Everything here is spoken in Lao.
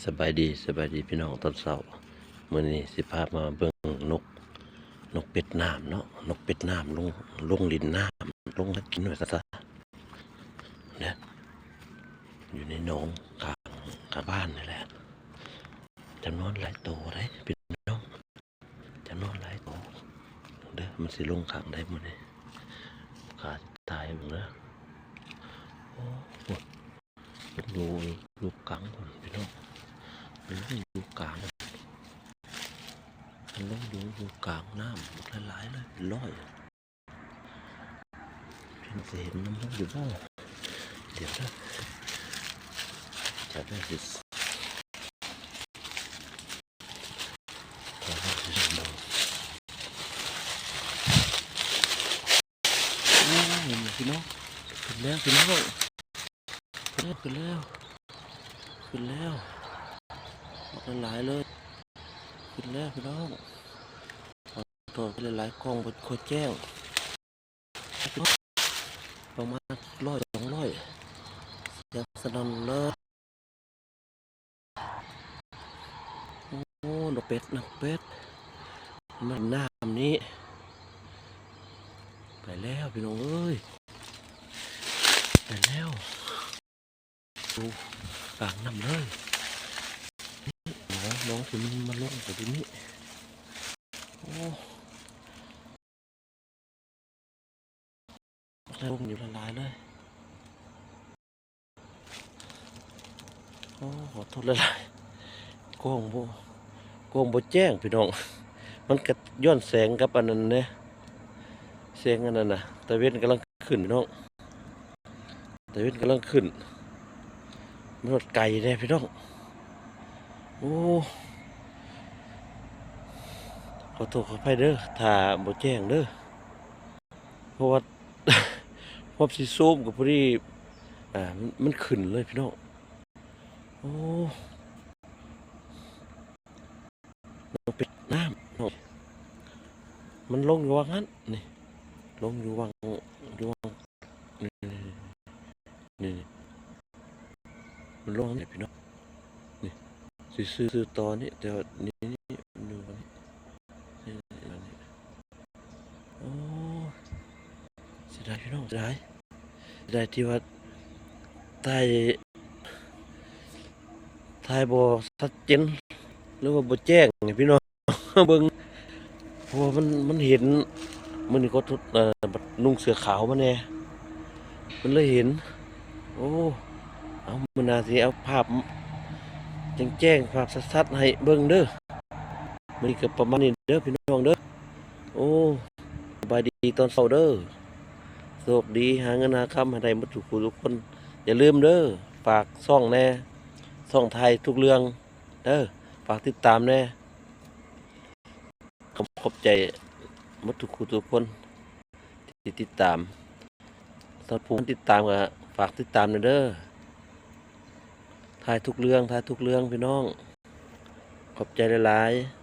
ສະບາຍດີ ສະບາຍດີພີ່ນ້ອງຕອນເຊົ້າ. ມື້ນີ້ຊິພາມາເບິ່ງນົກ ນົກເປັດນ້ຳເນາະ, ນົກເປັດນ້ຳລົງ ລົງຫຼິ້ນນ້ຳ ລົງຫາກິນວ່າຊັ້ນຊະເດີ, ຢູ່ໃນໜອງຂ້າງ ຂ້າງບ້ານນີ້ແຫຼະ. ຈຳນວນຫຼາຍໂຕເດ້ພີ່ນ້ອງ, ຈຳນວນຫຼາຍໂຕເດີ. ມັນຊິລົງຂ້າງໃດມື້ນີ້ ຂ້າຊິຖ່າຍໃຫ້ເບິ່ງເດີ. ໂອ້ ຢູ່ ຢູ່ກາງພຸ້ນພີ່ນ້ອງ, ມັນລົງຢູ່ກາງ ມັນລົງຢູ່ ຢູ່ກາງນ້ຳບັກຫຼາຍໆເລີຍ ເປັນຮ້ອຍ. ເພິ່ນຊິເຫັນນຳເຮົາຢູ່ບໍ່? ດຽວເດີ ຈັບໄວ້ຊິ ໂອ້ ເຫັນບໍ່ພີ່ນ້ອງ? ຂຶ້ນແລ້ວພີ່ນ້ອງ, ຂຶ້ນແລ້ວ ຂຶ້ນແລ້ວ ຂຶ້ນແລ້ວ ບັກຫຼາຍໆເລີຍ. ຂຶ້ນແລ້ວພີ່ນ້ອງ, ຖອດໄປຫຼາຍໆ ກ້ອງບໍ່ຄ່ອຍແຈ້ງ ປະມານຮ້ອຍສອງຮ້ອຍ ສຽງສະໜັ່ນເລີຍ. ໂອ້ ນົກເປັດ ນົກເປັດ ມັນນ້ຳນີ້ ໄປແລ້ວພີ່ນ້ອງເອີຍ ໄປແລ້ວ ຢູ່ກາງນ້ຳເລີຍ. ນ້ອງ ນ້ອງທີ່ມັນມາລົງໄປຢູ່ນີ້ ໂອ້ ລົງຢູ່ຫຼາຍໆເລີຍ. ໂອ້ ຂໍໂທດຫຼາຍໆ ກ້ອງບໍ່ ກ້ອງບໍ່ແຈ້ງພີ່ນ້ອງ, ມັນກະຍ້ອນແສງກັບອັນນັ້ນແດ່ ແສງອັນນັ້ນນະ. ຕາເວັນກຳລັງຂຶ້ນພີ່ນ້ອງ, ຕາເວັນກຳລັງຂຶ້ນ ມັນຮອດໄກແດ່ພີ່ນ້ອງ. ໂອ້ ຂໍໂທດຂໍອະໄພເດີ ຖ້າບໍ່ແຈ້ງເດີ ເພາະວ່າ ພວບຊິຊູມກໍພໍດີ ອ່າ ມັນ ມັນຂຶ້ນເລີຍພີ່ນ້ອງ. ໂອ້ ນ້ອງເປັດນ້ຳ ມັນລົງຢູ່ຫວ່າງຫັ້ນນີ້ ລົງຢູ່ຫວ່າງ ຢູ່ຫວ່າງ ນີ້ ນີ້ ມັນລົງນີ້ພີ່ນ້ອງ ນີ້ ຊິຊື້ ຊື້ຕໍ່ນີ້ ແຕ່ວ່ານີ້ ນີ້ ມັນຢູ່ນີ້ ນີ້ ນີ້ ໂອ້ ເສຍດາຍພີ່ນ້ອງ ເສຍດາຍ ເສຍດາຍທີ່ວ່າຖ່າຍ ຖ່າຍບໍ່ຊັດເຈນ ຫຼືວ່າບໍ່ແຈ້ງໃຫ້ພີ່ນ້ອງເບິ່ງ ເພາະວ່າມັນ ມັນເຫັນ ມື້ນີ້ກໍ ເອີ ນຸ່ງເສື້ອຂາວມາແດ່ ມັນເລີຍເຫັນ. ໂອ້ ເອົາ ມື້ໜ້າຊິເອົາພາບແຈ້ງໆ ພາບຊັດໆໃຫ້ເບິ່ງເດີ. ມື້ນີ້ກໍປະມານນີ້ເດີພີ່ນ້ອງເດີ. ໂອ້ ສະບາຍດີຕອນເຊົ້າເດີ. ໂຊກດີ ຫາເງິນຫາຄຳໃຫ້ໄດ້ໝົດທຸກຜູ້ທຸກຄົນ. ຢ່າລືມເດີ ຝາກຊ່ອງແດ່ ຊ່ອງຖ່າຍທຸກເລື່ອງເດີ ຝາກຕິດຕາມແດ່. ຂອບ ຂອບໃຈໝົດທຸກຜູ້ທຸກຄົນທີ່ຕິດຕາມ. ສຳລັບຜູ້ບໍ່ຕິດຕາມກໍຝາກຕິດຕາມແດ່ເດີ. ຖ່າຍທຸກເລື່ອງ ຖ່າຍທຸກເລື່ອງພີ່ນ້ອງ. ຂອບໃຈຫຼາຍໆ.